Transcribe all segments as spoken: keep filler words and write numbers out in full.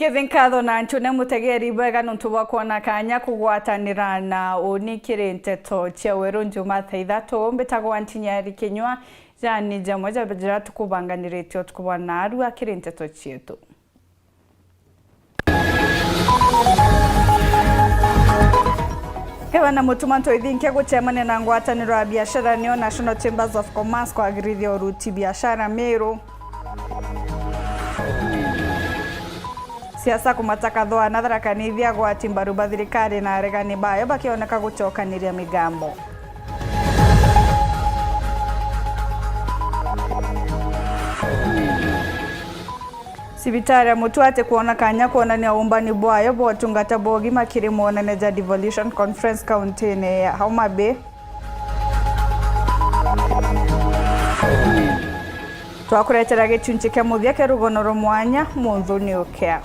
Kithi nkatho na ntune mutegeri bwega nuntu bwa kwona kanya kugwatanira na uni kiri nteto cia weru njuma thaa ithatu. Mbitagwa Ntinyari Kinyua, jani jamwe ja jira tukubanganiritie utuku bwa narua kiri nteto cietu. Gavana Mutuma Ntoithinkia gucemania na ngwataniro ya biashara niyo National Chambers of Commerce kwagirithia uruti biashara Meru. Siasa kumata kathua na Tharaka Nithi, agwati mbaru ba thirikari na aregani bayo bakioneka gucokaniria migambo. Cibitari ya Mutwati kwona kanya kwonania uumbani bwayo bwa utungata bwa ugima kiri mwonania ja Devolution Conference kauntini ya Homa Bay. Twakuretera gicunci kia muthia kia rugono rwa mwanya, munthu ni ukea.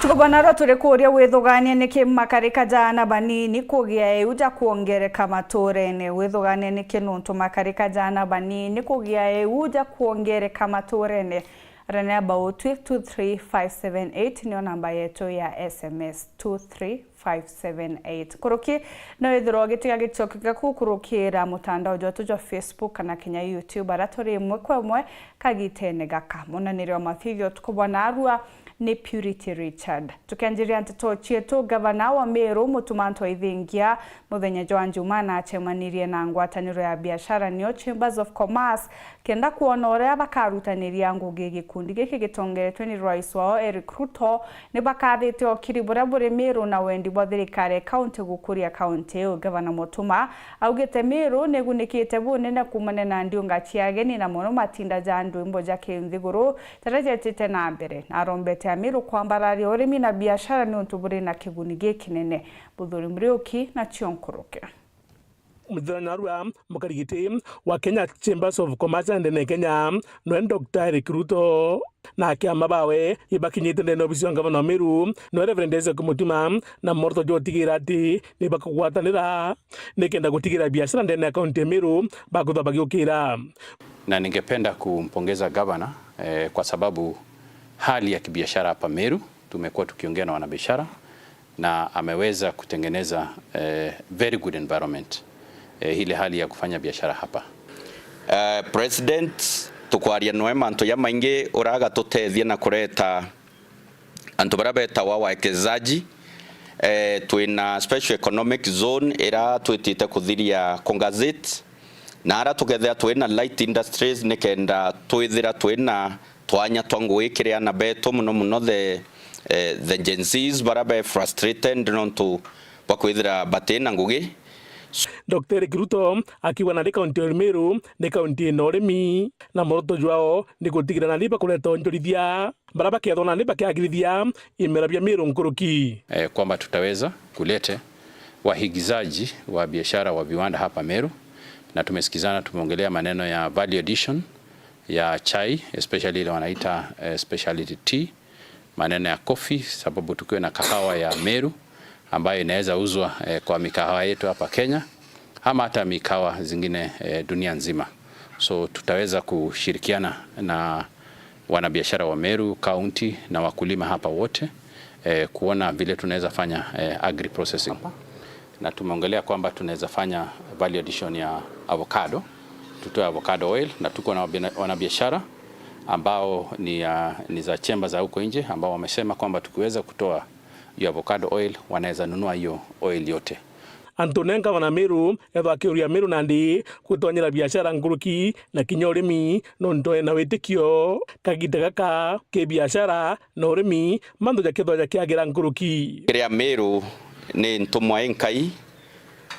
Tukubona rwa turi kuria withugania niki makarika ja ana banini kugia eu ja kwongereka maturene. Withugania niki nuntu makarika ja ana banini kugia eu ja kwongereka maturene. Rania bautwi two three five seven eight niyo namba yetu ya S M S, two three five seven eight. Kuruki, no withirwa ugitiga gicokio giaku kurukira mutandao jwetu jwa Facebook kana kinya YouTube, aria turi imwe kwa imwe kagitene gaka. Munaniri wa mathithio tukubona arua ni Purity Richard. Tukianjiria nteto cietu, gavana wa Meru Mutuma Ntoithingia muthenya jwa Jumaa naacemanirie na ngwataniro ya biashara niyo Chambers of Commerce kenda kwona uria bakarutaniria ngugi. Gikundi giki gitongeretwe ni rais wao Eric Ruto ni bakathite ukiri buria buri Meru na wendi bwa thirikari ya kaunti gukuria kaunti iu. Gavana Mutuma augite Meru ni igunikite bunene kuumania na ndiunga cia ageni na mono matinda ja ndwimbo ja kinthiguru jaria jetite na mbere, na arombete Ameru kwambararia urimi na biashara niuntu buri na kiguni gikinene. Muthuri Muriuki na cio nkuruke. Muthenya narua, mukarigiti wa Kenya Chambers of Commerce and Industry Kenya, nwe Doctor Eric Ruto na akiama bawe ibakinyite ndene obisi ya ngavana wa Meru, nwe Reverend Isaac Mutuma, na mworoto jwa gutigira ati ni bakugwatanira nikenda gutigira biashara ndene ya kaunti ya Meru bakwithwa bagiukira. Na ningependa kumpongeza gavana, eh, kwa sababu hali ya kibiashara hapa Meru, tumekuwa tukiongea na wanabiashara, na ameweza kutengeneza, eh, very good environment, eh, ile hali ya kufanya biashara hapa. Eh, President, tukwaria noe mantu jamaingi uragatuteethia na kureta antu baria betawa wawekezaji. Eh, twina special economic zone ira twitite kuthiria ku gazette, na ara tukethira twina light industries nikenda twithira twina twanya twa ngugi kiri ana betu, muno muno the, eh, the Gen Zs, baria be frustrated nontu bwa kwithira batina ngugi. Doctor Eric Ruto akiuga nandi kaunti ya Meru ni kaunti ina urimi, na mworoto jwao ni gutigira nandi bakureta onjorithia baria bakethwa nandi bakiagirithia imera bia Meru nkuruki. Eh, kwamba tutaweza kulete wahigizaji wa biashara wa viwanda hapa Meru, na tumesikizana, tumeongelea maneno ya value addition ya chai, especially ile wanaita, eh, specialty tea, maneno ya coffee, sababu tukiwe na kahawa ya Meru ambayo inaweza uzwa, eh, kwa mikahawa yetu hapa Kenya ama hata mikahawa zingine, eh, dunia nzima. So tutaweza kushirikiana na wanabiashara wa Meru County na wakulima hapa wote, eh, kuona vile tunaweza fanya, eh, agri processing. Na tumeongelea kwamba tunaweza fanya value addition ya avocado, tutoe avocado oil, na tuko na wabina-, wanabiashara ambao ni, ah, ni za chemba za huko nje ambao wamesema kwamba tukiweza kutoa hiyo avocado oil, wanaweza nunua hiyo oil yote. Antu nenka wana Meru, ethwa akiuria Meru nandi gutonyera biashara nkuruki na kinya urimi, nontu ena witikio kagita gaka ki biashara na urimi, mantu jakethwa jakiagira nkuruki. Kiri Ameru ni ntumwa i Nkai,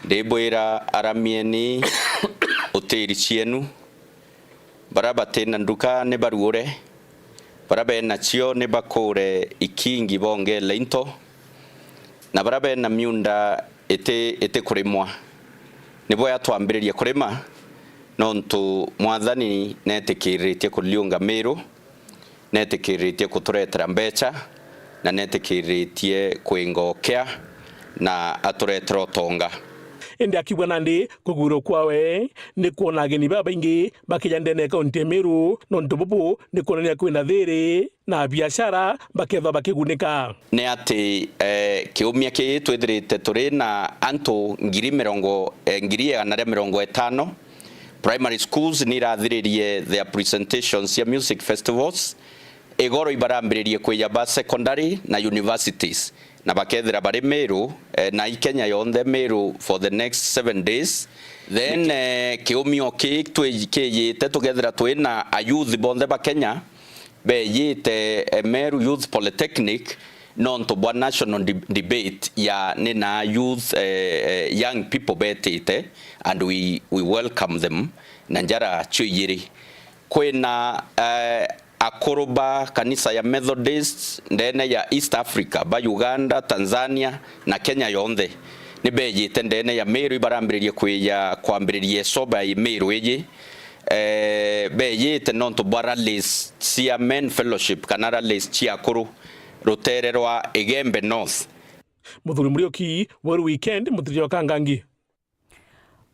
ndibwira, aramieni utiri cienu. Baria batina nduka ni baruure, baria bena cio ni bakuure ikingi bongele into, na baria bena miunda iti, iti kurimwa, ni boya twambiririe kurima, nontu Mwathani netikiritie kuriunga Miru, Netikiritie kuturetera mbeca na netikiritie kwinga ukea na aturetera utonga. Indi akiuga nandi kugwirwa kwawe ni kwona ageni babaingi bakija ndene ya kaunti ya Meru, nontu bubu ni kwonania kwina thiri na biashara bakethwa bakigunika. Ni ati, eh, kiumia kii twithirite turi na antu ngiri mirongo, eh, ngiri igana ria mirongo itano. Primary schools ni irathiririe their presentations cia music festivals. Igoro ibarambiririe kwija ba secondary na universities, na bakethira bari Meru, eh, na i Kenya yonthe Meru for the next seven days. Then, eh, kiumio kii twi-, kiijite tukethira twi na a youth bonthe ba Kenya bejite, eh, Meru Youth Polytechnic, nontu bwa national de-, debate ya ni na youth, eh, eh, young people betite, and we, we welcome them na njara cio ijiri. Kwina, eh, akuru ba kanisa ya Methodist ndene ya East Africa, ba Uganda, Tanzania na Kenya yonthe, ni bejite ndene ya Meru, ibarambiririe kwija kwambiriria isoba i Meru iji. Eh, bejite nontu bwa rallies cia Men Fellowship kana rallies cia akuru rutere rwa Igembe North. Muthuri Muriuki, Weru Weekend, Mutiri wa Kangangi.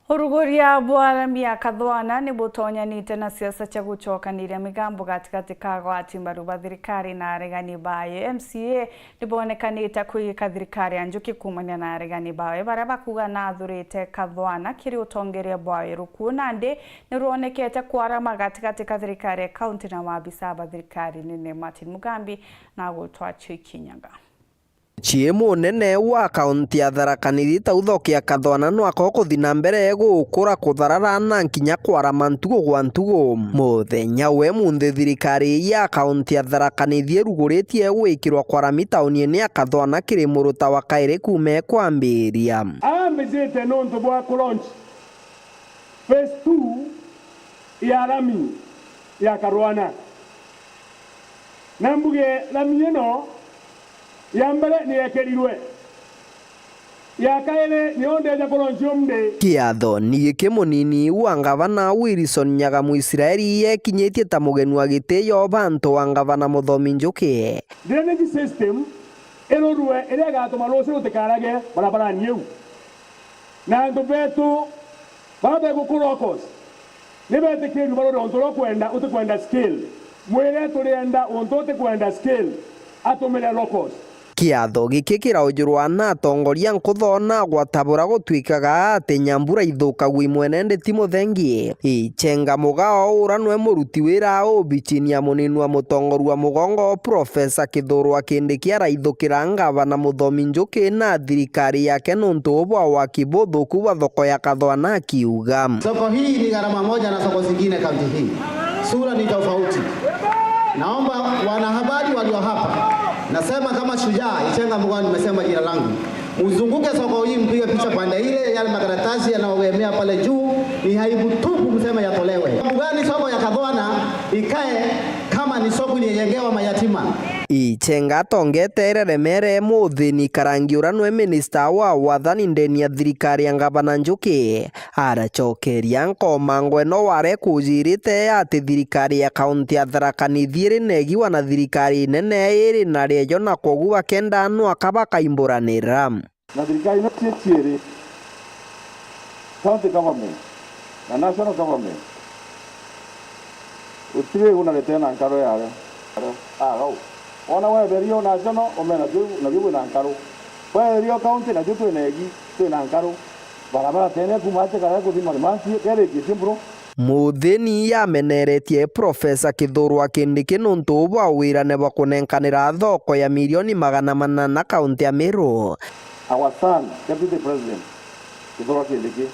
Uruguria bwa rami ya Kathwana ni butonyanite na siasa cia gucokaniria migambo gatigati ka agwati mbaru ba thirikari na aregani bayo. M C A ni bonekanite kwigika thirikari ya Njuki kuumania na aregani bawe baria bakuuga nathurite Kathwana kiri utongeria bwawe. Rukuo nandi ni rwonekete kwarama gatigati ka thirikari ya kaunti na maabisa ba thirikari nene. Martin Mugambi na agutwachio ikinyaga. Chie munene wa kaunti ya Tharaka Nithi Tauthokia Kathwana nwaka ukuthi na mbere gukura kutharara na nkinya kwarama ntugu gwa ntugu. Muthenya we munthi thirikari ya kaunti ya Tharaka Nithi iruguritie gwikirwa kwa rami tauniene ya Kathwana kiri muruta wa kairi kuuma kwambiria. Ambijite nontu bwa ku launch phase two ya rami ya Karwana. Na mbuge rami ino ya mbere ni yekerirwe. Ya kairi niyo ndeja ku launch umthi. Kiatho ni giki munini wa ngavana Wilson Nyaga Muisraeli yekinyitie ta mugeni wa giti yo bantu wa ngavana Muthomi Njuki. Drainage system irurwe iria igatuma rucio rutikarage barabarani iu. Na antu betu baba beguku locals ni betikirue barore untu uria ukwenda, utikwenda scale. Mwire turienda untu utikwenda scale, atumire locals. Kiatho giki kiraujurwa na atongoria nkuthona gwatabura gutwikaga ati nyambura ithukagua imwene ndi ti muthengi. Ichenga Mugao ura nwe muruti wira obichini ya munini wa mutongoru wa mugongo, Profesa Kithurwa Kindiki araithukira ngavana Muthomi Njuki na thirikari yake nontu bwa waki buthuku bwa thoko ya Kathwana akiuga. Soko hii ni gharama moja na soko zingine kaunti hii. Sura ni tofauti. Naomba wanahabari walio hapa, nasema kama shujaa, Ichenga Mugao, nimesema jina langu. Mzunguke soko hii, mpige picha pande ile, yale makaratasi yanayoegemea pale juu, ni aibu tupu mseme yatolewe. Sababu gani soko ya Kathwana ikae kama ni soko iliyojengewa mayatima? Ichenga atongete ireremere muthini Karangi ura nwe minista wa wathani ndeni ya thirikari ya ngavana Njuki. Aracokeria nkomango ino ware kujirite ati thirikari ya kaunti ya Tharaka Nithi iri negiwa na thirikari nene iri na riejo na kwogu bakenda nwaka bakaimburanira. Na thirikari ino cie ciiri, county government na national government, gutiri una ritena nkaro yayo. Agau. Wona weberio nacio no, umena biu, na biu wina nkaru. Weberio county, nacio twina egi, twina nkaru. Barabara tene kuma ache kara kuthima rimanti, kerikitie mburu. Muthini yameneretie Profesa Kithurwa Kindiki nontu bwa wirane bwa kunenkanira thoko ya milioni magana manana kaunti ya Meru. Our son, Deputy President, Kithurwa Kindiki,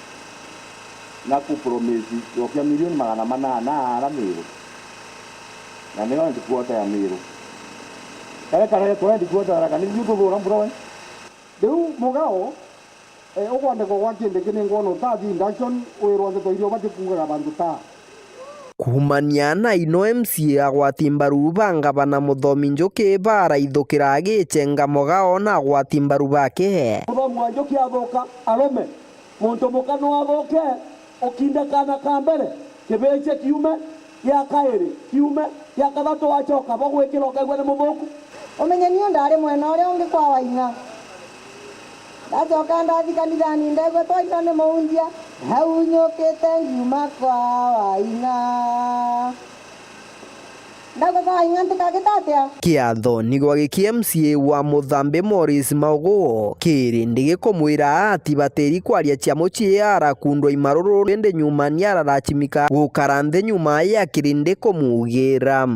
na kupromisi yokia milioni magana manana ara Meru. Na niyo headquarter ya Meru. Kare kare twa headquarter ara kanitha tuthura mbura we. Riu Mugao, eh, ukwandikwa gwa Kindiki ni ngwona utathi induction, wirwa ndeto iria ubati kuugaga bantu ta. Kuumania na ino M C A agwati mbaru ba ngavana Muthomi Njuki baraithukira agichenga Mugao na agwati mbaru bake. Muthomi wa Njuki athuka, arome. Muntu muka no athuke, ukinde kaana ka mbere, kibiice kiume, gia kairi kiume, Ya kathatu wacoka, bo gwikira ukaigua ni muthuku. Umenye niu ndari mwena uria ungi kwa Waing'a. Ndacoka ndathi kanithani, ndegua twaitwa ni muunjia, hau nyukite ngiuma kwa Waing'a. Ndauga kwa Waing'a ntikagita atia? Kiatho ni gwa giki M C A wa Muthambi Morris Mauguo kirindi gikumwira ati batiri kwaria cia mucii arakundwa imaruru, indi nyuma ni araracimika gukara nthi nyuma ya kirindi kumugira.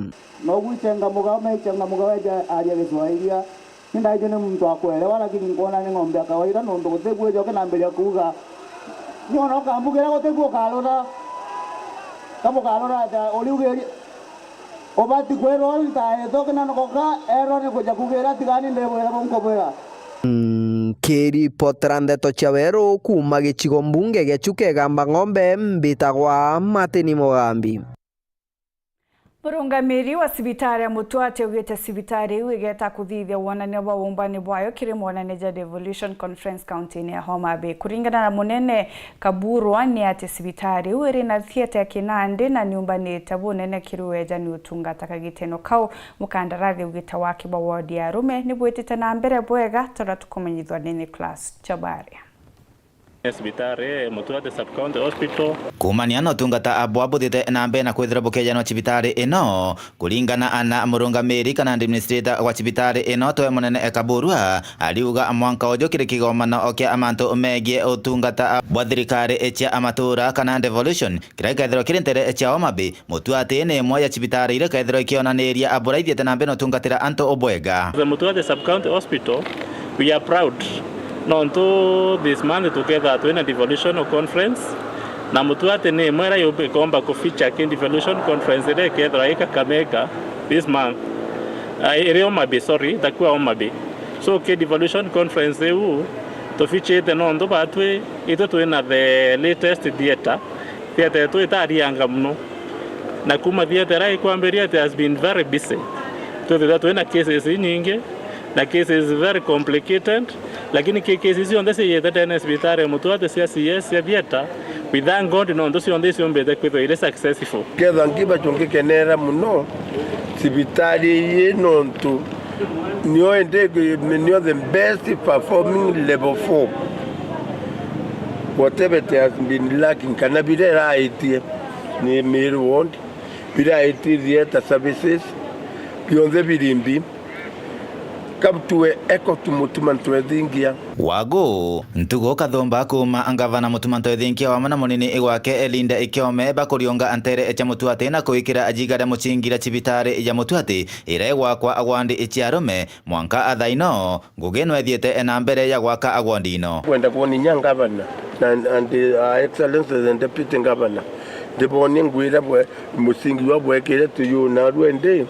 Nogu ichenga mugao, mechenga mugao eja aria Giswahili. Ni ndaijwe ni muntu wa kuelewa, lakini nkwona ni ng'ombe ya kawaida, nontu guti guo ijoke nambiria kuuga. Niona ukambugira guti guo ukarura. Kabukarura atia uriugiria? Ubati kwirwa uri ntaetho kina nokoka, erwa ni kuja kugira, tigani ndibwira bunkubwira. Nkiripotera ndeto cia weru kuuma gicigo mbunge gia Chuka Igamba Ng'ombe, mbitagwa Martin Mugambi. Murungamiri wa cibitari ya Mutwati augite cibitari iu igeta kuthithia wonania bwa uumbani bwayo kiri mwonania ja Devolution Conference kaunti-ini ya Homa Bay. Kuringana na munene Kaburwa, ni ati cibitari iu iri na thieta ya kinandi na ni umbanite bunene kiri wejani utungata kagiteno kau. Mukandarathi augite waki bwa wodi ya arume ni bwitite na mbere bwega, ta uria tukumenyithua ni Nicholas Chabari. Cibitari, Mutwati Sub-County Hospital. Kuumania na utungata bwa buthite na mbere na kwithirwa bukejanwa cibitari ino, kuringana na murungamiri kana administrator wa cibitari ino, twe munene Kaburwa, ariuga mwanka uju kiri kigomano kia mantu megie utungata bwa thirikari cia amatura kana devolution, kiria gikethirwa kiri ntere cia Homa Bay. Mutwati ni imwe ya cibitari iria ikethirwa ikionaniria bura ithiite na mbere na utungatira antu ubwega. The Mutwati Sub-County Hospital, we are proud nontu this month tukethirwa twina devolutional conference, na Mutwati ni imwe iria yumbi-, ikomba ku feature ki devolution conference iria ikethirwa i Kakamega this month. Ah, iri Homa Bay, sorry, itakuwa Homa Bay. So ki devolution conference iu tu feature-ite nontu batwi itwi twina the latest theatre. Theatre yetu itarianga mono. Na kuuma theatre iria ikwambiria, it has been very busy. Twithirwa twina cases inyingi, na cases very complicated, lakini ki cases cionthe ciijite ndene ya cibitari ya Mutwati cia C S, cia theatre, we thank God nontu cionthe iciumbite kwithirwa iri successful. Ketha nkiba chungikenera mono cibitari ii nontu nio indi, nio the best performing level four. Whatever it has been lacking, kana biria iraitie ni Meru ward, biria iraitie theatre services, bionthe biri mbi. Kabutue eko tu Mutuma Ntwethingia. Wagu, Ntugu Kathumba kuuma ngavana Mutuma Ntwethingia wamwe na munini gwake Linda Ikiome bakuriunga ntere cia Mutwati na kuikira jiga ria muchingira cibitari ya Mutwati iria igwakwa wandi cia arume. Mwanka thaa ino, ngugi ino ithiite na mbere ya gwaka wandi ino. Kwenda kwoninya ngavana na, and, uh, Excellency the Deputy Governor, ndibonie ngwira bwe musingi wa bwekire tuyuna rwendi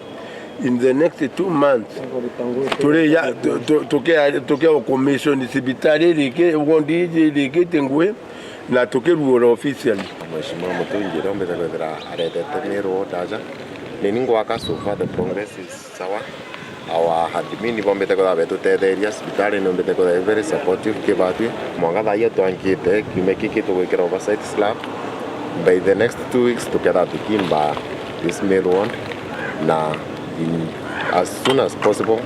in the next two months. Turi ya, tu-, tu-, tuke, tuke commission cibitari riki, ward iji riki tingwi, na tukiruura officially. Mheshimiwa Mutungi, uria umbite kwithira aretete Meru ward aja, nini ngwaka so far the progress is sawa. Our admin bombite kwithira betutetheria, cibitari ni umbite kwithira very supportive kibatwi. Mwanka thaa ii twangite kiumia kiki tugwikira oversight slab. By the next two weeks tukethira tukimba this Meru ward, na in as soon as possible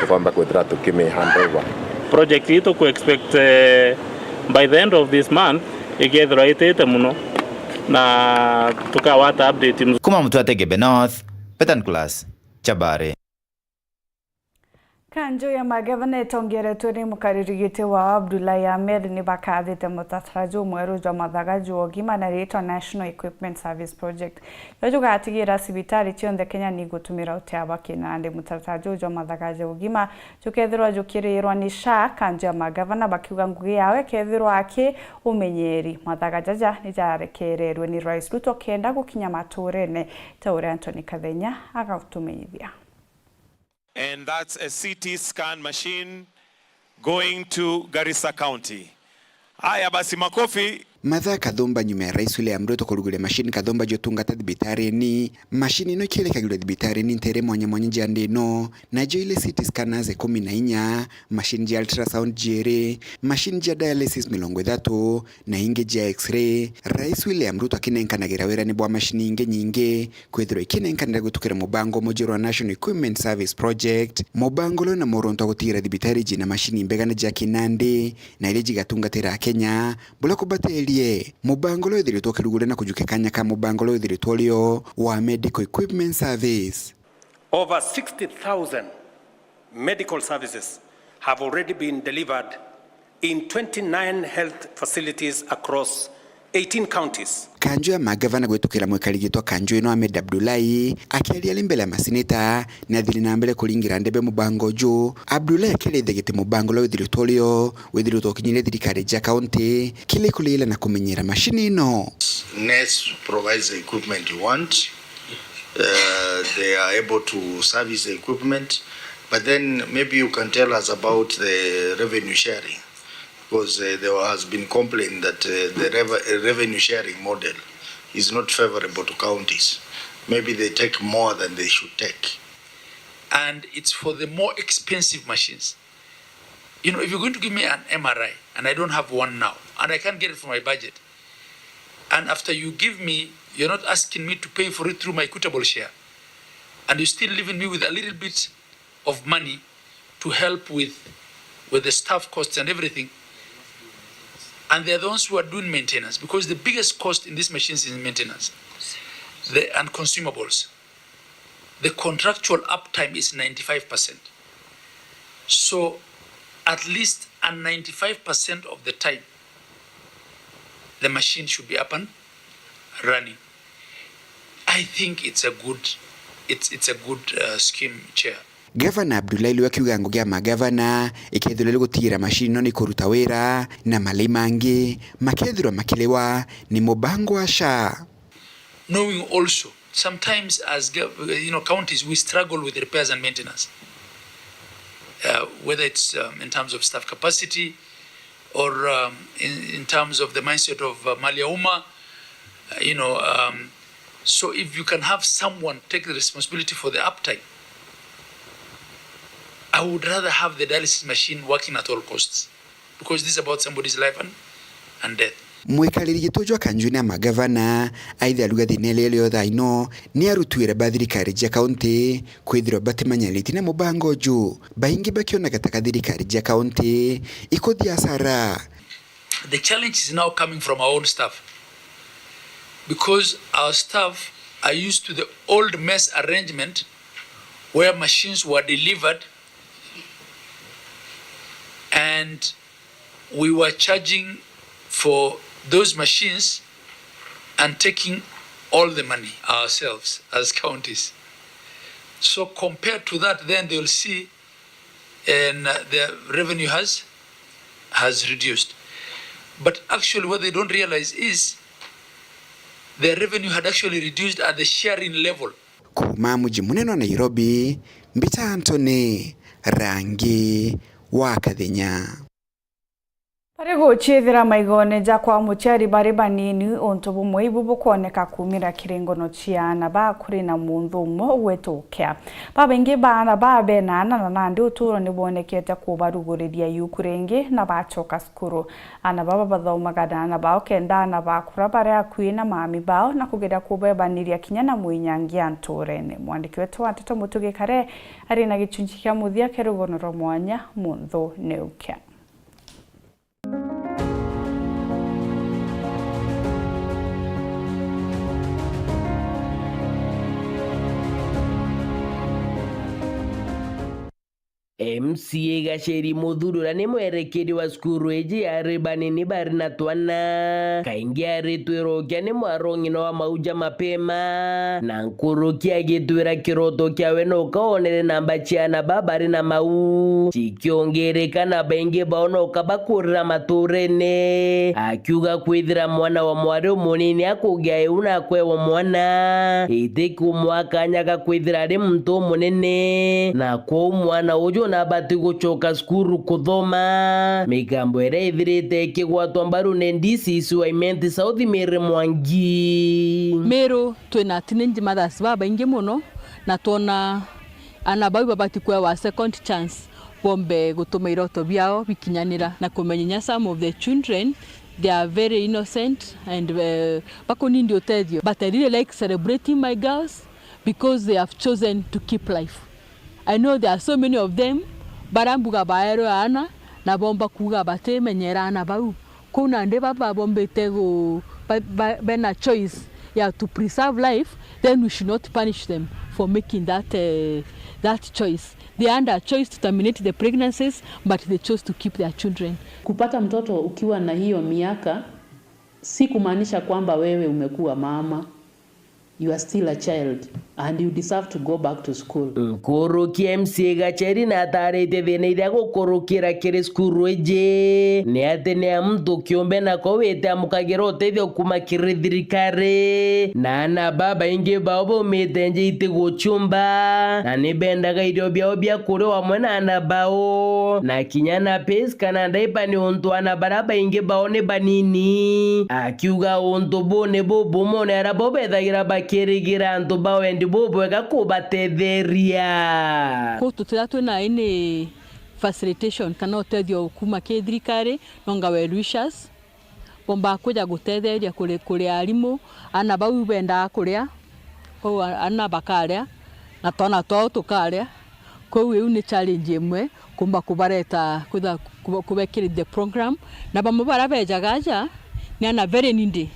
tukomba kwithira tukimi hand over. Project ii tuku expect, eh, by the end of this month ikethirwa itite mono, na tukawata update mzuri. Kuma Mutwati Igembe North, Peter Nicholas Chabari. Kanju ya magavana itongeretwe ni mukariri giti wa Abdullahi Ahmed ni bakathite mutaratara jumweru jwa mathaga jwa ugima na ritwa National Equipment Service Project. Juria jugatigira cibitari cionthe Kenya ni igutumira utea bwa kinandi. Mutaratara juu jwa mathaga ja ugima jukethirwa jukirirwa ni SHA, kanju ya magavana bakiuga ngugi yao ikethirwa aki umenyeri. Mathaga jaja ni jarekererwe ni Rais Ruto kenda gukinya maturene, ta uria Anthony Kathenya agatumenyithia. And that's a C T scan machine going to Garissa County. Haya basi, makofi. Mathaa kathumba nyuma ya Rais William Ruto kuruguria mashini kathumba jotungata thibitarine, mashini ino ikirekagirwa thibitarine ntere mwanya mwanya ja nthi ino, najo ile C T scanners ikumi na inya, mashini ja ultrasound jiiri, mashini ja dialysis mirongo ithatu, na ingi ja X-ray, Rais William Ruto akinenkanagira wirani bwa mashini ingi nyingi kwithirwa ikinenkanira gwitukira mubango umwe jwa National Equipment Service Project, mubango uria na muronto wa gutigira thibitari jina mashini mbega ni ja kinandi na iria jigatungatira Akenya, buria kubaterie. Mubango uria withiritwe ukiruguria na kujukia kanya ka mubango uria withiritwe urio wa Medical Equipment Service. Over sixty thousand medical services have already been delivered in twenty-nine health facilities across eighteen counties. Kanju ya magavana gwitukira mwikari gitwa kanju ino Ahmed Abdullahi akiaria ari mbere ya masineta ni athiri na mbere kuringira ndebe mubango uju. Abdullahi akiarithia giti mubango uria withiritwe urio withiritwe ukinyire thirikari ja kaunti kiri kurira na kumenyera mashini ino. NES provides the equipment you want. Uh, they are able to service the equipment. But then maybe you can tell us about the revenue sharing, because uh, there has been complaint that uh, the rev- revenue sharing model is not favorable to counties. Maybe they take more than they should take. And it's for the more expensive machines. You know, if you're going to give me an M R I and I don't have one now and I can't get it from my budget, and after you give me, you're not asking me to pay for it through my equitable share, and you're still leaving me with a little bit of money to help with, with the staff costs and everything. And they're the ones who are doing maintenance, because the biggest cost in these machines is maintenance, the, and consumables. The contractual uptime is ninety-five percent. So at least a ninety-five percent of the time, the machine should be up and running. I think it's a good, it's, it's a good uh, scheme, Chair. Gavana Abdullahi Liu akiuga ngugi ya magavana ikethirwa iri gutigira mashini ino ni kuruta wira na malei mangi makethirwa makiriwa ni mubango wa SHA. Knowing also, sometimes as gov- you know, counties, we struggle with repairs and maintenance, uh, whether it's um, in terms of staff capacity or um, in, in terms of the mindset of uh, mali ya umma, uh, you know, um, so if you can have someone take the responsibility for the uptime, I would rather have the dialysis machine working at all costs, because this is about somebody's life and, and death. Mwikariri giti jwa kanjuni ya magavana aithe aruga thina iria irio thaa ino ni arutwire ba thirikari ja kaunti kwithirwa batimanyanitie na mubango uju, baingi bakionaga ta ka thirikari ja kaunti ikuthia asara. The challenge is now coming from our own staff, because our staff are used to the old mess arrangement where machines were delivered and we were charging for those machines and taking all the money ourselves as counties. So compared to that, then they'll see and uh, their revenue has has reduced. But actually, what they don't realize is their revenue had actually reduced at the sharing level. Kuuma muji munene wa Nairobi, mbita Anthony Rangi wa Kathenya. Bari guciithira maigone jakwa muciari bari banini, untu bumwe ibu bukwoneka kuumira kiri ngono cia aana baa kuri na munthu umwe ugwitukia. Babaingi ba aana baa bena aana na nandi uturo ni bwonekete kubaruguriria yuku ringi na bacoka cukuru. Aana baba bathomaga na aana bao kenda aana bakura bari akui na maami bao na kugeria kubebaniria kinya na mwinyangia nturene. Mwandiki wetu wa nteto Mutugi Kare ari na gichunchi kia muthia kia rugono rwa mwanya munthu ni ukia. M C A Gacheri Muthuri uria ni mwerekeri wa cukuru iji ya Rebani ni bari na twana. Kaingi aritwira ukia ni mwarong'ina wa mau ja mapema, na nkuruki agitwira kiroto kiawe no kaonere namba ciana ba bari na mau cikiongereka na baingi bao no kabakurira maturene. Akiuga kwithira mwana wa mwari umunini akugia iu na akwewa mwana, itikumwa kanya ga kwithira ari muntu umunene, na kwou mwana uju na batigucoka cukuru kuthoma. Migambo iria ithirite ikigwatwa mbaru ni D C C wa Imenti South, Mary Mwangi. Meru twina teenage mothers babaingi mono, na twona ana bau babati kwewa second chance, bombe gutuma iroto biao bikinyanira na kumenyenya some of the children, they are very innocent and, uh, bakunindi utethio. But I really like celebrating my girls because they have chosen to keep life. I know there are so many of them baria mbuga baerwe aana na bomba kuuga batimenyera aana bau. Kou nandi baba bombite gu-, ba-, ba-, bena choice ya to preserve life, then we should not punish them for making that, eh, that choice. They had a choice to terminate the pregnancies, but they chose to keep their children. Kupata mtoto ukiwa na hiyo miaka si kumaanisha kwamba wewe umekuwa mama. You are still a child and you deserve to go back to school. Nkuruki M C A Gacheri na ataritie thina iria gukurukira kiri cukuru iji ni ati ni a muntu kiumbe nako wite amukagira utethio kuma kiri thirikari. Na ana babaingi bao baumite nja itigucumba, na ni bendaga irio biao bia kuria amwe na ana bao, na kinya na pesa kana ndaipa, ni untu ana baria baingi bao ni banini. Akiuga untu buu ni bubumone aria bo bethagira bakirigira antu ba wendi bubwega kubatetheria. Kuu tutira twina ini facilitation kana utethio kuma ki thirikari, nonga well wishers. Bombaa kwija gutetheria kuri, kuri arimu, aana bau bendaa kuria, kwou a-, aana bakaria, na twana twao tukaria. Kwou iu ni challenge imwe, kumba kubareta, kwitha kuba-, kubekirithia program, na bamwe baria bejaga aja ni aana very needy.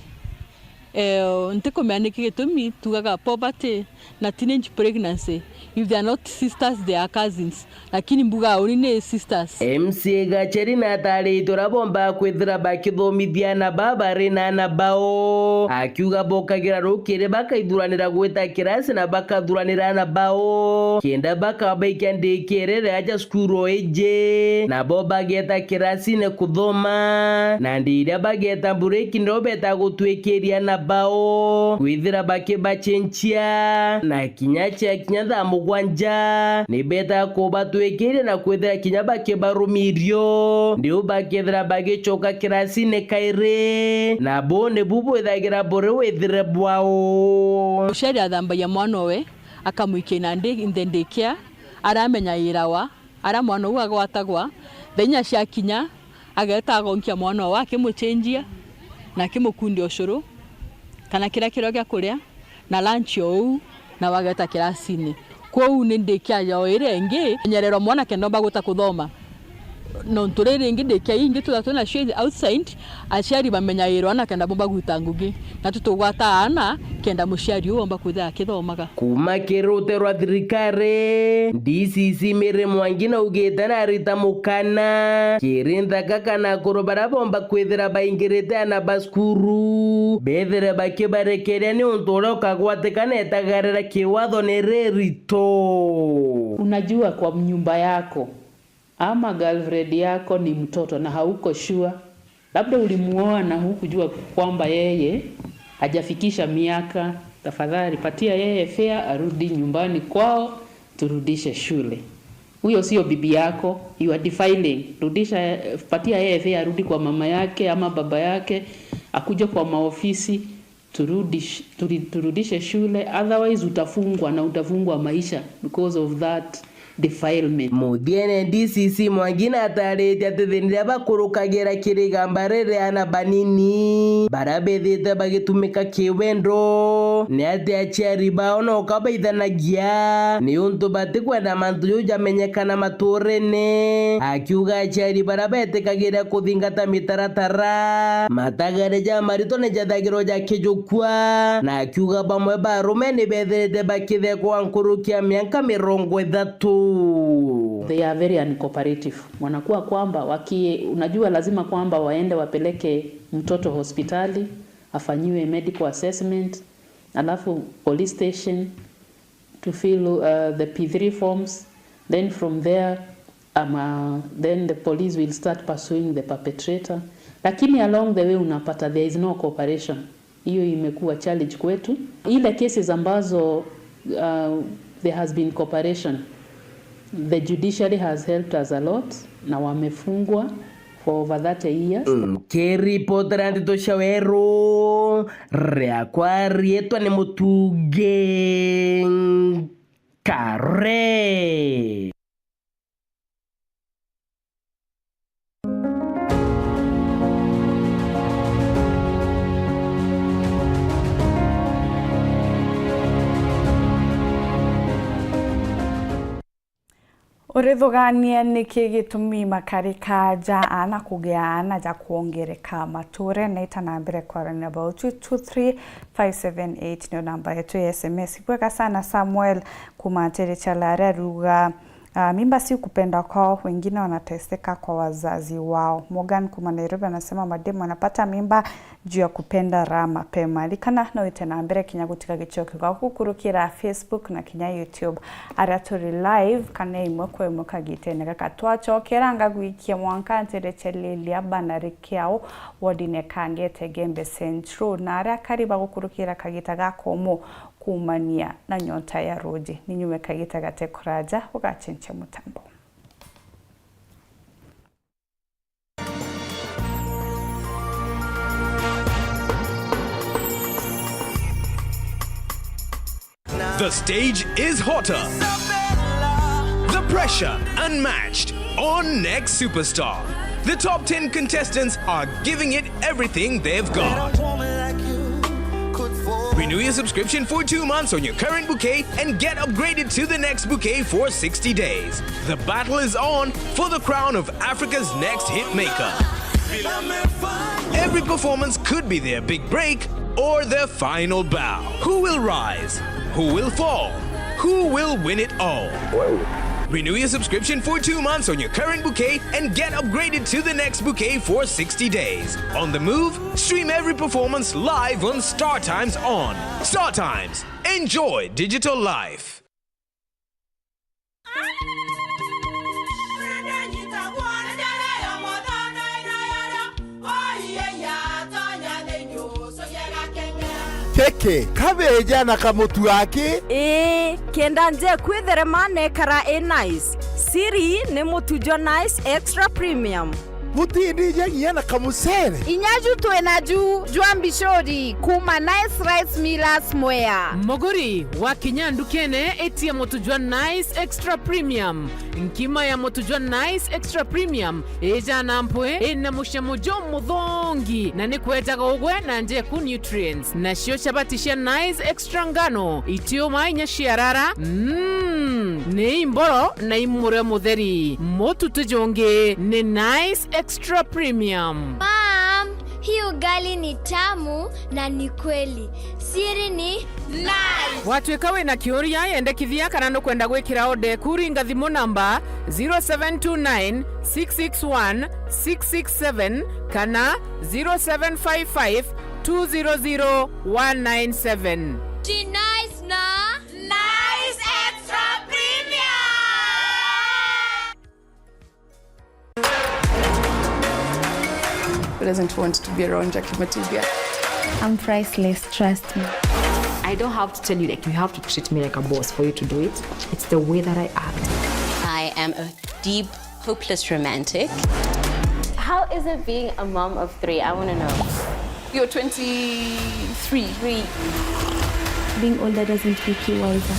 Eh, ntikumenya niki gitumi tugaga poverty na teenage pregnancy, if they are not sisters, they are cousins. Lakini mbuga uni ni sisters. M C A Gacheri na ataritie uria bombaga kwithira bakithomithia aana baa bari na aana bao, akiuga bokagira rukiri bakaithuranira gwita kirasi na bakathuranira aana bao, kenda bakabaikia ndikirire aja cukuru o iji, nabo bageeta kirasine kuthoma, na ndi iria bageeta mbureki niro beeta gutwikiria aana bao, kwithira bakibacenjia, na kinya ciakinya thaa mugwanja, ni beetaga kubatwikiria na kwithira kinya bakibarumia irio, ndiu bakethira bagicoka kirasine kairi, na buu nibu bwithagira buri withire bwao. Muciari athambagia mwana owe, akamwikia nandi nthe ndikia, aramenya irawa, aria mwana uu agwatagwa, thaa inya ciakinya, ageeta agonkia mwana owe akimucenjia, na akimukundia ucuru, kana kiria kirio gia kuria, na lunch o uu, na wageeta kirasine. Kwou ni ndikia yao iria ingi, menyererwa mwana kenda omba guta kuthoma. Nontu riri ingi ndikia ingi twitha twina cio outside, aciari bamenyairwa na kenda bomba gwita ngugi. Na tutugwata aana kenda muciari uu omba kwithira akithomaga. Kuma kiri rute rwa thirikari, D C C Mary Mwangi naugite na arita mukana kiri nthaka kana akuru baria bomba kwithira baingirite aana ba cukuru, bethire bakibarekeria niuntu uria ukagwatikana etagarira kiwatho ni ririto. Unajua, kwa nyumba yako ama girlfriend yako ni mtoto na hauko sure, labda ulimuoa na hukujua kwamba yeye hajafikisha miaka, tafadhali patia yeye fare arudi nyumbani kwao, turudishe shule. Huyo sio bibi yako, you are defiling. Rudisha, patia yeye fare arudi kwa mama yake ama baba yake, akuje kwa maofisi, turudish-, turi-, turudishe shule, otherwise utafungwa na utafungwa maisha because of that defilement. Muthiene, D C C Mwangi na ataritie ati thina iria bakurukagira kiri igamba riri aana banini baria bethite bagitumika kiwendo, ni ati aciari bao no kabaithanagia niuntu batikwenda mantu jau jamenyekana maturene. Akiuga aciari baria betikagira kuthingata mitaratara, matagare ja marito ni jathagirwa jakijukua, na akiuga bamwe ba arume ni bethirite bakithekwa nkuruki ya miaka mirongo ithatu. They are very uncooperative. Wanakuwa kwamba waki-, unajua lazima kwamba waende wapeleke mtoto hospitali, afanyiwe medical assessment, alafu police station to fill, uh, the P three forms, then from there, um, uh, then the police will start pursuing the perpetrator. Lakini along the way unapata there is no cooperation. Hiyo imekuwa challenge kwetu. Ile cases ambazo, uh, there has been cooperation, The judiciary has helped us a lot, na wamefungwa for over thirty years. Nkiripotera ndeto cia weru, riakwa riitwa ni Mutungi Nkare. Urithugaanie niki gitumi makarika ja aana kugia aana ja kwongereka mature? Nita na mbere kwarania about two three five seven eight niyo namba yetu ya S M S. Bwega sana Samuel kuma Nterecha Lare aruga, ah, mimba si kupenda kwao, wengine wanateseka kwa wazazi wao. Morgan kuma Nairobi anasema mademu wanapata mimba juu ya kupenda raha mapema. Rikana no wite na mbere kinya gutiga gicokio gwaku gukurukira Facebook na kinya YouTube, aria turi live kana imwe kwa imwe kagitene gaka. Twacokera ngagwikia mwanka Ntereche Lilia Banari Kiao, wodine Kangete Gembe Central, na aria akari bagukurukira kagita gaka umu kuumania na nyota ya ruji. Ni nyume kagita gate kuraja, ugachenche mutambo. The stage is hotter. The pressure unmatched on Next Superstar. The top ten contestants are giving it everything they've got. Renew your subscription for two months on your current bouquet and get upgraded to the next bouquet for sixty days. The battle is on for the crown of Africa's next hit maker. Every performance could be their big break or their final bow. Who will rise? Who will fall? Who will win it all? Renew your subscription for two months on your current bouquet and get upgraded to the next bouquet for sixty days. On the move, stream every performance live on StarTimes On. StarTimes. Enjoy digital life. Keke, kabeja na kamutu aki? Ii, kenda nje kwitherema nekara i nice. Siri ni mutu jwa Nice Extra Premium. Butindija nginya na kamucere. Inya ju twina ju jwa mbicuri kuma Nice Rice Millers Mwea. Muguri, wakinya ndukene, itia mutu jwa Nice Extra Premium. Nkima ya mutu jwa Nice Extra Premium ijana mpwi, ina mucamo jumuthongi, na ni kwejaga ugwe na njeku nutrients. Nacio chabati cia Nice Extra ngano, itiuma inya ciarara, mm, ni imboro na imurio mutheri. Mutu tujungi ni Nice Extra Premium. Mom, hii ugali ni tamu na ni kweli. Siri ni Nice. Watwika wina kiuria, yendekithia kana nukwenda gwikira order eku, ringa thimu namba zero seven two nine, six six one, six six seven kana zero seven five five, two zero zero, one nine seven. Ji Nice na Nice Extra Premium. Who doesn't want to be around Jackie Matibia? I'm priceless, trust me. I don't have to tell you, like, you have to treat me like a boss for you to do it. It's the way that I act. I am a deep, hopeless romantic. How is it being a mom of three? I wanna know. You're twenty-three. Three. Being older doesn't make you wiser.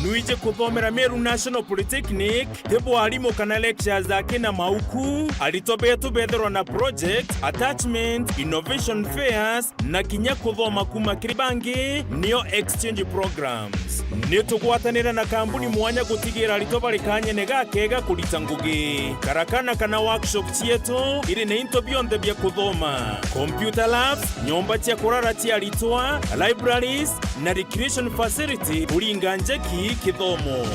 Nwije kuthomera Meru National Polytechnic, ti bwarimu kana lectures aki na mauku. Aritwa betu bethirwa na project, attachment, innovation fairs, na kinya kuthoma kuma kiri bangi, nio exchange programs. Ni tugwatanire na kambuni mwanya gutigira aritwa bari kanyene gakega kurita ngugi. Karakana kana workshop cietu iri na into bionthe bia kuthoma, computer labs, nyomba cia kurara cia aritwa, libraries, na recreation facility kuringa njeki kithomo.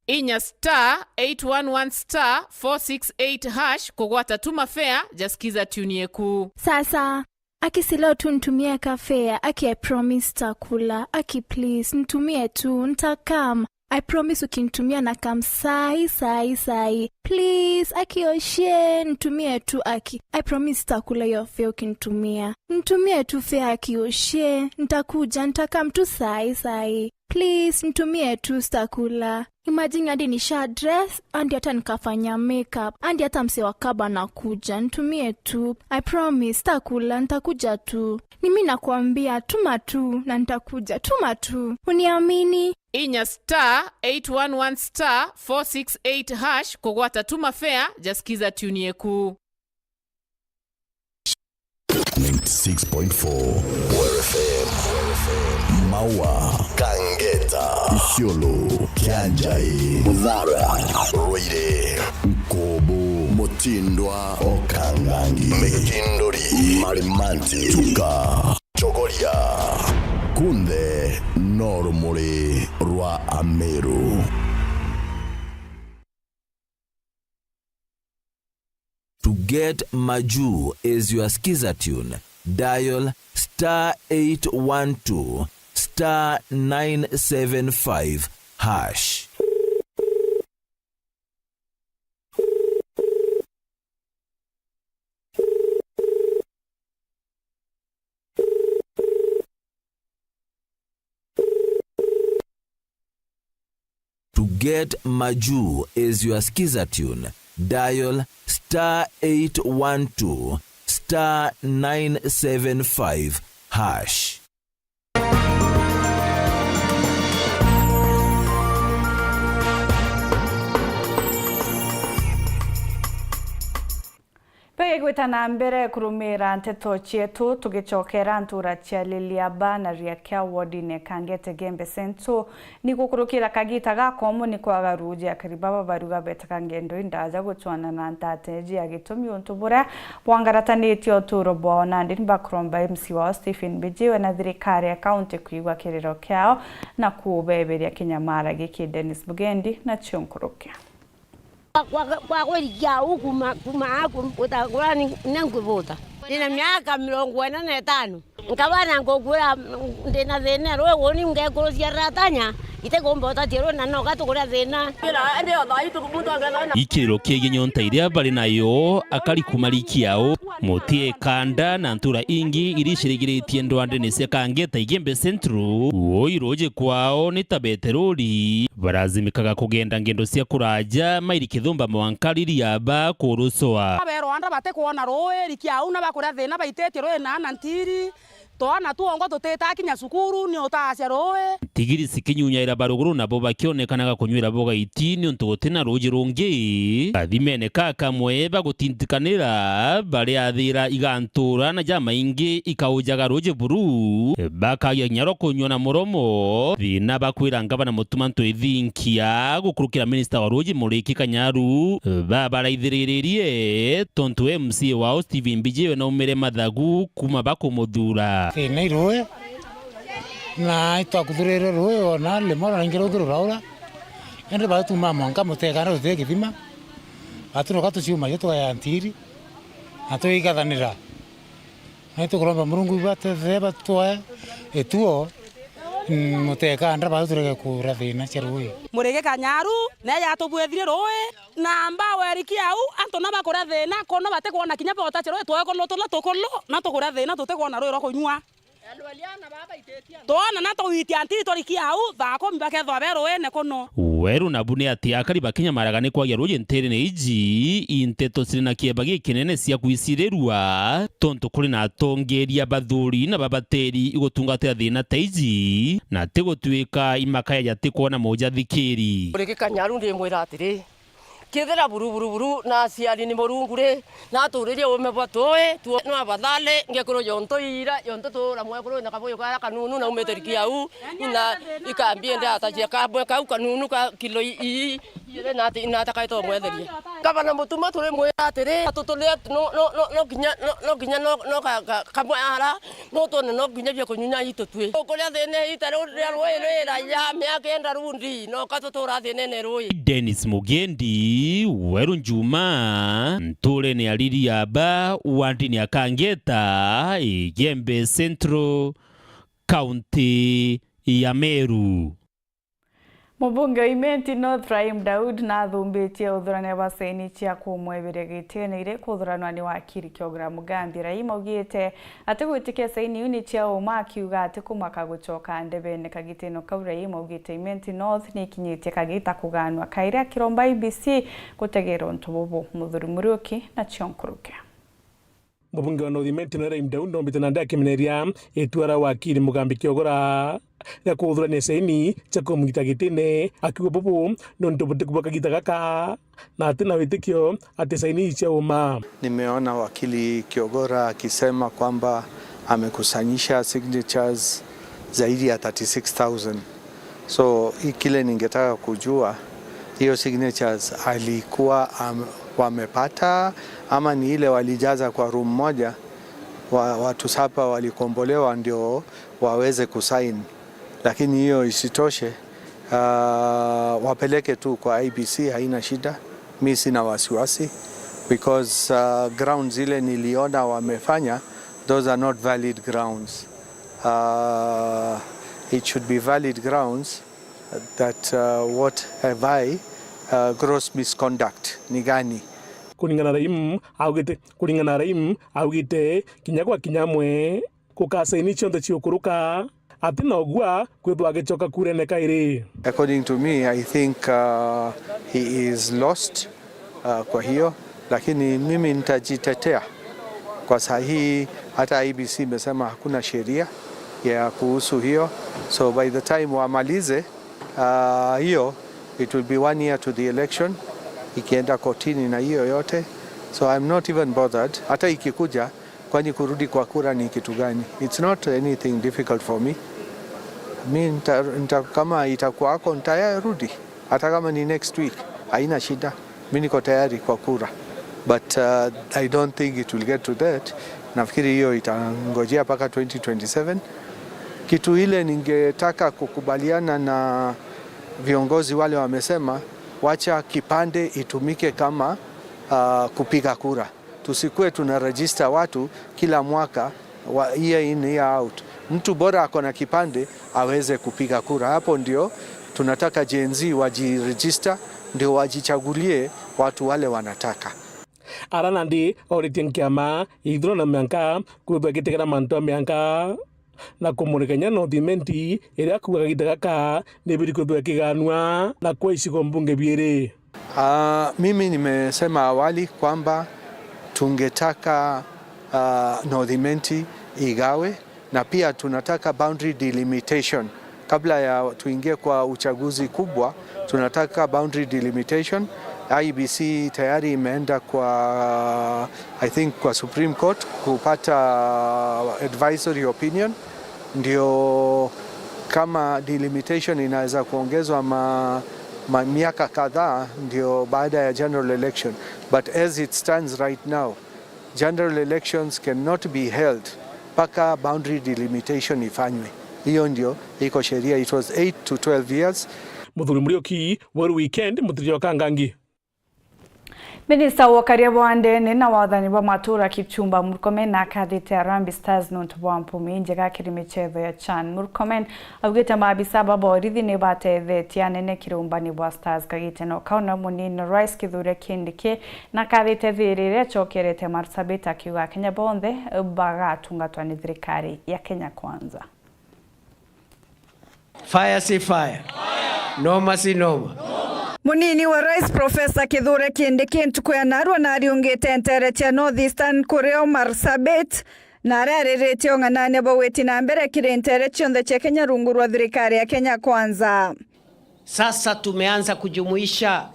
Inya star eight one one star four six eight hash kugwata tu mafea ja Skiza Tune yeku. Sasa, aki si leo tu nitumie ka fare, aki I promise takula, aki please, nitumie tu, ntakam. I promise ukinitumia na kam sai, sai, sai. Please, aki oshie, nitumie tu aki. I promise sitakula hiyo fare ukinitumia. Nitumie tu fare aki oshie, nitakuja, nitakam tu sai, sai. Please, nitumie tu, sitakula. Imagine hadi nisha dress, hadi hata nikafanya makeup, hadi hata msee wa kaba nakuja, nitumie tu. I promise, sitakula, nitakuja tu. Ni mimi nakwambia, tuma tu, na nitakuja, tuma tu. Uniamini? Inya star eight one one star four six eight hash kugwata tuma fare, ja skiza tune yeku. Ninety-six point four Weru F M. Maua, Kangeta, Isiolo, Kianjai, Muthara, Ruiri, Nkobo, Mutindwa, Okangangi, Mikinduri, Marimanti, Chuka, Chogoria. Kunthe no rumuri rwa Ameru. To get Maju as your skiza tune, dial star eight one two star nine seven five hash. To get Maju as your skiza tune, dial star eight one two star nine seven five hash. Begwita na mbere kurumira nteto cietu, tugicokera ntura cia Liliaba na Riakia wodine Kangete Gembe Central. Ni gukurukira kagita gakomu ni kwaga ruuji, akari baba baruga betaga ngendo indaja gucwana na ntateji ya gitumi untu buria bwangaratanitie uturo bwao, nandi ni bakuromba M C wao Stephen Bijiwe na thirikari ya kaunti kwigua kiriro kiao na kubeberia kinyamara giki. Dennis Bugendi na cio nkurukia. Kwa, kwa, kwa kweli kia u kuma, kuma aku utagura ni, ni nkubuta. Ndina miaka mirongo ina na itano. Nkabana ngukura, ndina thina rwi uni ngekurucia ratanya, ite kumbotatia rwi na noka tukuria thina. Ikiriro kiegie nyonta iria bari nayo, akari kuma Rikiao, Mutie Kanda na ntura ingi iria icirigiritie ndwandene cia Kangeta Igembe Central, woi ruuji kwao ni ta beteroli. Barazimikaga kugenda ngendo cia kuraja, mairi kithumba mwanka Liliaba kurucoa. Aberwa andra batikwona ruui, Rikiau na bakuria thina baititie ruui na na ntiri. Twana twongo tutitaa kinya cukuru, ni utaacia ruui. Ntigiri cikinyunyaira baruguru nabo bakionekanaga kunywira bo gaiti niuntu guti na ruuji rungi. Kathimene ka kamwe bagutintikanira, bariathira igantura na jamaingi ikaujaga ruuji buru, bakagia kinya rwa kunyua na muromo. Thina bakwira ngavana Mutuma M'Ethingia gukurukira minista wa ruuji Muriki Kanyaru, babaraithiririe tontu M C A wao Stephen Bijiwe naumire mathagu kuma bakumuthuura. Thina i ruui, na itwakuthurirwe ruui, ona rimwe ona ringi ruuji ruraura, indi batuma mwanka Mutekana ruti githima, baturuka tuciuma cio tugaya ntiri, na tuigathanira. Na itukuromba Murungu ibatethee batwae ituo, mm, Mutekana bau turege kuura thina cia ruui. Murigi Kanyaru, neja atubwithirie ruui, na mbawe Rikiau, antu na bakuria thina, kono batikwona kinya bota cia ruui, twae kono tuna tukulu, na tukuria thina, tutikwona ruui rwa kunyua. Twona na tugwitia ntiri twa Rikiau, thaa kumi bakethwa be ruuine kuno. Weru nabu ni ati akari bakinya maraga ni kwagia ruuji ntirine iji, i nteto ciri na kieba gikinene cia kwicirirua, tontu kuri na atongeria bathuri na babateri igutungatira thina ta iji, na ti gutuika imakaya jatikwona mujathikiri. Murigi Kanyaru ndimwira atiri, kithira buru, buru, buru, na aciari ni Murungu ri, na aturirie uume bwa tuui, tuo no abathale, ngekuru jontu iira, jontu tuura mwekuru na kabuyu kara kanunu, na umite Rikiau, ina ikambi ende atacia kamwe kau kanunu ka kilo i-, ii, ii, na ati, na atakaite umwetheria. Gavana Mutuma turimwira atiri, atuturia no, no, no, no kinya, no, no kinya no, no ka, ka, kamwe ara, no twone no kinya bia kunyunya itu tui. Ukuria thina ita riu ria ruui rwira ya miaka enda rundi, no ka tutura thinene ruui. Dennis Mugendi, Weru Njuma, nturene ya Liliaba, wandini ya Kangeta, Igembe Central, kaunti ya Meru. Mubunge wa Imenti North Rahim Daud nathumbitie uthurania bwa saini cia kumweberia gitine iri kuthuranwa ni wakiri Kiogora Mugambi. Rahim augite ati gwitikia saini iu ni cia uma, akiuga ati kumaka gucoka ndebene kagitino kau. Rahim augite Imenti North ni ikinyitie kagita kuganwa kairi, akiromba I E B C gutegera untu bubu. Muthuri Muriuki na cio nkuruki. Mubunge wa North Imenti Noreen Rahim Daud noombite nandi akimeneria itua ria wakiri Mugambi Kiogora ria kuthurania saini cia kumugita gitine, akiuga bubu nontu butikubwa kagita gaka na ati na witikio ati saini ii cia uma. Nimeona wakili Kiogora akisema kwamba amekusanyisha signatures zaidi ya thirty-six thousand. So, hii kile ningetaka kujua, hiyo signatures alikuwa am-, wamepata ama ni ile walijaza kwa room moja, wa-, watu saba walikombolewa ndio waweze kusign. Lakini hiyo isitoshe, ah, wapeleke tu kwa I E B C, haina shida. Mi sina wasiwasi because, ah, grounds zile niliona wamefanya, those are not valid grounds. Uh, it should be valid grounds that, uh, what have I, uh, gross misconduct ni gani? Kuringana na Rahim augite, kuringana na Rahim augite, kinya gwa kinya amwe gukasaini cionthe ciukuruka, ati na ugua kwithwa agicoka kurene kairi. According to me, I think, uh, he is lost. Ah, kwa hiyo, lakini mimi nitajitetea. Kwa saa hii, hata I E B C imesema hakuna sheria ya kuhusu hiyo. So by the time wamalize, ah, hiyo, it will be one year to the election, ikienda kotini na hiyo yote. So I'm not even bothered. Hata ikikuja, kwani kurudi kwa kura ni kitu gani? It's not anything difficult for me. Mi nita-, nita-, kama itakuwa ako, nitarudi. Hata kama ni next week, haina shida. Mi niko tayari kwa kura. But, uh, I don't think it will get to that. Nafikiri hiyo itangojea mpaka twenty twenty-seven. Kitu ile ningetaka kukubaliana na viongozi wale wamesema, wacha kipande itumike kama, uh, kupiga kura. Tusikue tuna register watu kila mwaka wa year in, year out. Mtu bora ako na kipande aweze kupiga kura. Hapo ndio tunataka Gen Z wajiregister, ndio wajichagulie watu wale wanataka. Ara nandi oritie nkiama ithurano na mianka kwithwa gitegera mantu a mianka na kumurika inya North Imenti iria akuuga kagita gaka nibiri kwithwa ikiganua na kwa icigo mbunge biiri. Ah, mimi nimesema awali kwamba tungetaka, ah, North Imenti igawe na pia tunataka boundary delimitation. Kabla ya tuingie kwa uchaguzi kubwa, tunataka boundary delimitation. I E B C tayari imeenda kwa, I think, kwa Supreme Court kupata advisory opinion, ndio kama delimitation inaweza kuongezwa ma-, ma-, miaka kadhaa, ndio baada ya general election. But as it stands right now, general elections cannot be held mpaka boundary delimitation ifanywe. Hiyo ndio iko sheria. It was eight to twelve years. Muthuri Muriuki, Weru Weekend, Muthiria wa Kangangi. Minista wa ukaria bwa ndene na wathani bwa matura Kipchumba Murkomen akathite Harambee Stars nontu bwa mpumi injega kiri michetho ya CHAN. Murkomen augite maabisa ba borithi ni batethetie anene kiri umbani bwa Stars kagiteno kau na munini Rais Kithure Kindiki na akathite thiri iria acokerete Marsabit akiuga Akenya bonthe bagatungatwa ni thirikari ya Kenya Kwanza. Fire si fire. Noma si noma. Munini wa Rais Professor Kithure Kindiki ntuku ya narua nariungite ntere cia North Eastern kurio Marsabit, na aria ariritie ung'anania bwa gwiti na mbere kiri ntere cionthe cia Kenya rungu rwa thirikari ya Kenya Kwanza. Sasa tumeanza kujumuisha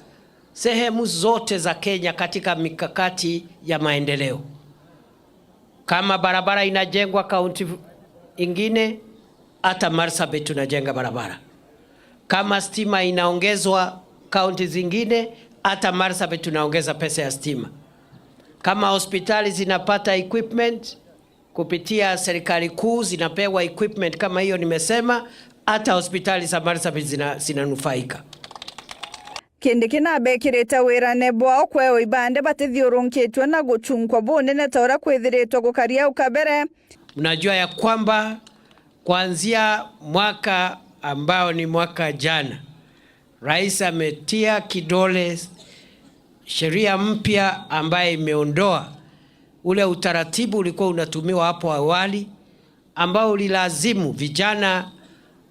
sehemu zote za Kenya katika mikakati ya maendeleo. Kama barabara inajengwa kaunti ingine, hata Marsabit tunajenga barabara. Kama stima inaongezwa kaunti zingine, hata Marsabit tunaongeza pesa ya stima. Kama hospitali zinapata equipment kupitia serikali kuu, zinapewa equipment kama hiyo nimesema, hata hospitali za Marsabit zina-, zinanufaika. Kindiki nabekirite wirane bwao kwewa ibande batithiurunkitue na guchunkwa bunene ta uria kwithiritwe gukari au kabere. Mnajua ya kwamba kuanzia mwaka ambao ni mwaka jana, Rais ametia kidole sheria mpya ambaye imeondoa ule utaratibu ulikuwa unatumiwa hapo awali, ambao ulilazimu vijana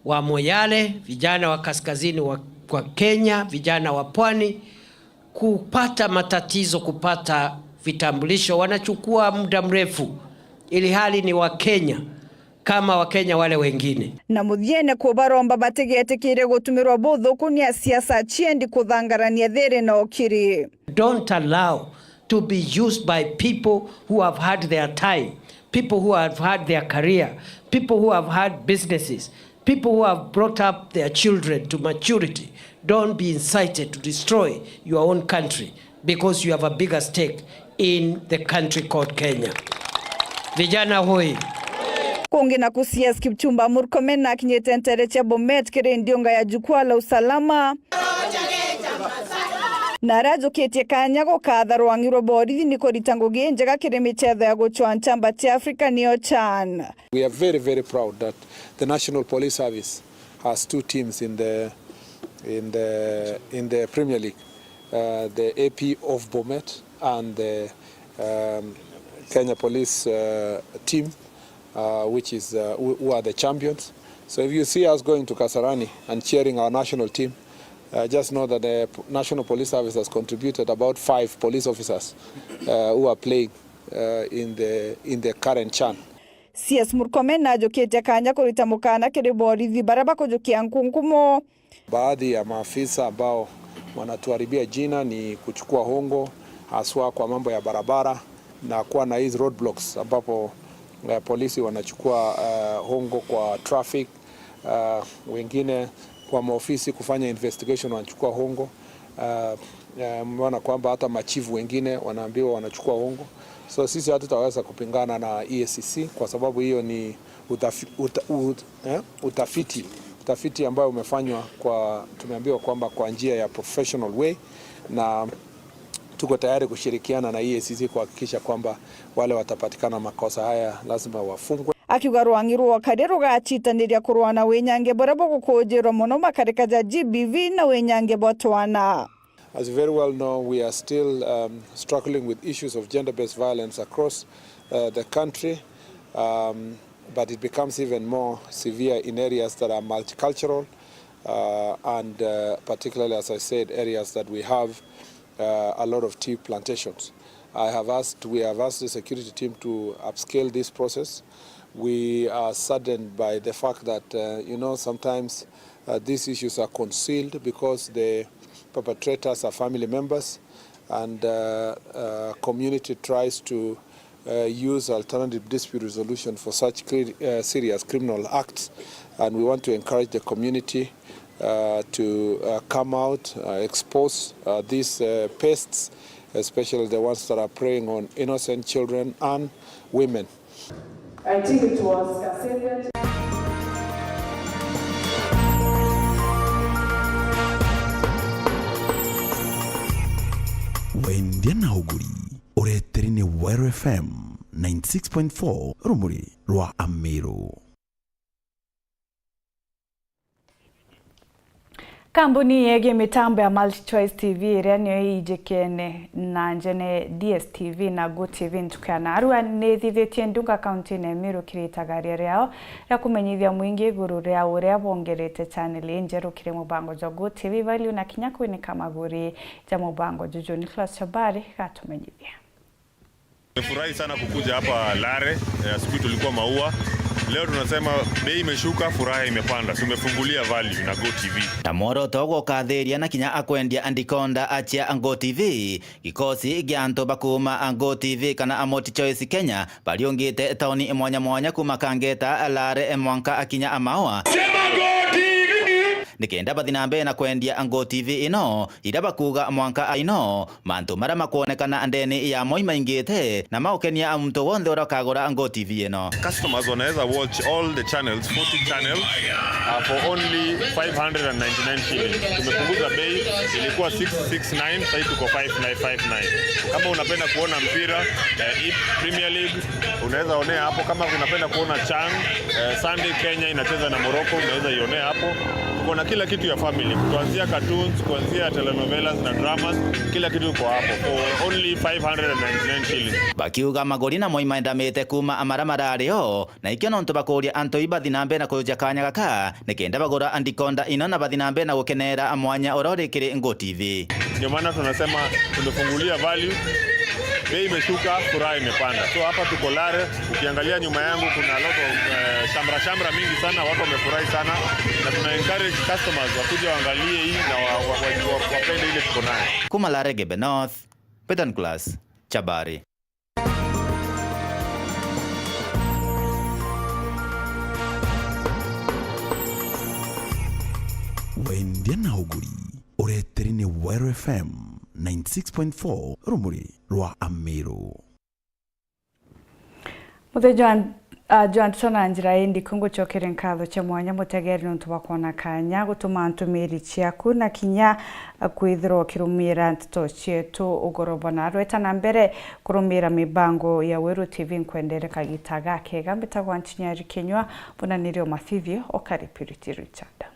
wa Moyale, vijana wa kaskazini wa, wa Kenya, vijana wa pwani kupata matatizo kupata vitambulisho. Wanachukua muda mrefu, ili hali ni Wakenya kama Wakenya wale wengine. Na muthiene kubaromba batigetikire gutumirwa buthuku ni asiasa ciendi kuthangarania thiri na ukiri. Don't allow to be used by people who have had their time, people who have had their career, people who have had businesses, people who have brought up their children to maturity. Don't be incited to destroy your own country because you have a bigger stake in the country called Kenya. Vijana hoi! Kungi naku C S Kipchumba Murkomen akinyite ntere cia Bomet kiri ndiunga ya Jukwaa la Usalama, na arajukitie kanya gukatha rwang'i rwa borithi ni kurita ngugi njega kiri michetho ya gucwa nchamba cia Afrika niyo CHAN. We are very, very proud that the National Police Service has two teams in the, in the, in the Premier League, uh, the A P of Bomet and the, um, Kenya Police, uh, team, uh, which is, uh, who, who are the champions. So if you see us going to Kasarani and cheering our national team, uh, just know that the P-, National Police Service has contributed about five police officers, uh, who are playing, uh, in the, in the current CHAN. C S Murkomen ajukitie kanya kurita mukana kiri borithi baria bakujukia nkunkumo. Baadhi ya maafisa ambao wanatuharibia jina ni kuchukua hongo, haswa kwa mambo ya barabara na kuwa na hizi roadblocks ambapo, eh, polisi wanachukua, eh, hongo kwa traffic, eh, wengine kwa maofisi kufanya investigation wanachukua hongo. Eh, eh, mmeona kwamba hata machifu wengine wanaambiwa wanachukua hongo. So sisi hatutaweza kupingana na E A C C kwa sababu hiyo ni utafi-, uta-, ut-, eh, utafiti, utafiti ambayo umefanywa kwa, tumeambiwa kwamba kwa njia ya professional way, na tuko tayari kushirikiana na E A C C kuhakikisha kwamba wale watapatikana makosa haya lazima wafungwe. Akiuga rwang'i rwa karia rugacitaniria kurwa na winyange buria bugukujirwa mono makarika ja G B V na winyange bwa twana. As you very well know, we are still, um, struggling with issues of gender-based violence across, uh, the country, um, but it becomes even more severe in areas that are multicultural, uh, and, uh, particularly, as I said, areas that we have, uh, a lot of tea plantations. I have asked, we have asked the security team to upscale this process. We are saddened by the fact that, uh, you know, sometimes, uh, these issues are concealed because the perpetrators are family members, and, uh, uh, community tries to, uh, use alternative dispute resolution for such cri-, uh, serious criminal acts, and we want to encourage the community, uh, to, uh, come out, uh, expose, uh, these, uh, pests, especially the ones that are preying on innocent children and women. I think it was Kasenge. Wendia na uguri, ureteri ni Weru F M ninety six point four, rumuri rwa Amiru. Kambuni yegie mitambo ya MultiChoice T V, iria niyo iijikene na njene D S T V na Go T V ntuku ya narua, ni ithithitie ndunga kaunti-ini ya Meru kiri itagaria riao ria kumenyithia mwingi iguru ria uria bongerete channel injeru kiri mubango jwa Go T V Value na kinya kwinika maguri ja mubango juju. Nicholas Shabari gatumenyithia. Nimefurahi sana kukuja hapa Lare. Eh, asubuhi tulikuwa Maua. Leo tunasema bei imeshuka, furaha imepanda. Tumefungulia Value na Go T V. Na mworoto gukathiria na kinya akwendia andikonda achia Go T V, gikosi gia antu bakuuma Go T V kana a MultiChoice Kenya bariungite tauni mwanya mwanya kuuma Kangeta, Lare, mwanka akinya a Maua. Sema Go T V! Nikenda bathi na mbere na kwendia Go T V ino, iria bakuuga mwanka a ino, mantu maria makwonekana ndeni yamo imaingite na maukenia muntu wonthe uria ukagura Go T V ino. Customers wanaweza watch all the channels, forty channels, uh, for only five hundred and ninety-nine shillings. Tumepunguza bei, ilikuwa six six nine, sasa tuko five nine five nine. Kama unapenda kuona mpira, eh, E P L, Premier League, unaweza onea hapo. Kama unapenda kuona CHAN, eh, Sunday Kenya inacheza na Morocco, unaweza ionea hapo. Kuna kila kitu ya family, kuanzia cartoons, kuanzia telenovelas na dramas, kila kitu iko hapo for only five hundred and ninety-nine shillings. Bakiuga maguri na moi maendamite kuuma amara marari o, na ikio nontu bakuria antu ibathi na mbere na kuja kanya gaka, nikenda bagura andikonda ino na bathi na mbere na gukenera mwanya uria uri kiri Ngo T V. Ndio maana tunasema tumefungulia value, bei imeshuka, furaha imepanda. So hapa tuko Lare, ukiangalia nyuma yangu kuna a lot of, eh, shamra shamra mingi sana, watu wamefurahi sana, na tuna encourage customers wakuje waangalie hii na wa, wa, wa, wa, wapende ile tuko nayo. Kuma Lare Gebe North, Betan Class, Chabari. Wendia na uguri, ureteri ni Weru F M ninety six point four, rumuri rwa Amiru. Muthe Joan, ah, Joan, tuna njira indi kungucokere nkatho cia mwanya mutegeri nontu bwa kwona kanya gutuma ntumiri ciaku na kinya, ah, kwithirwa ukirumira nteto cietu ugoro bona. Rweta na mbere kurumira mibango ya Weru T V nkwendere kagita gakega. Mbitagwa Nchinyari Kinyua, bona nirio Mathithio, ukari Purity Richard.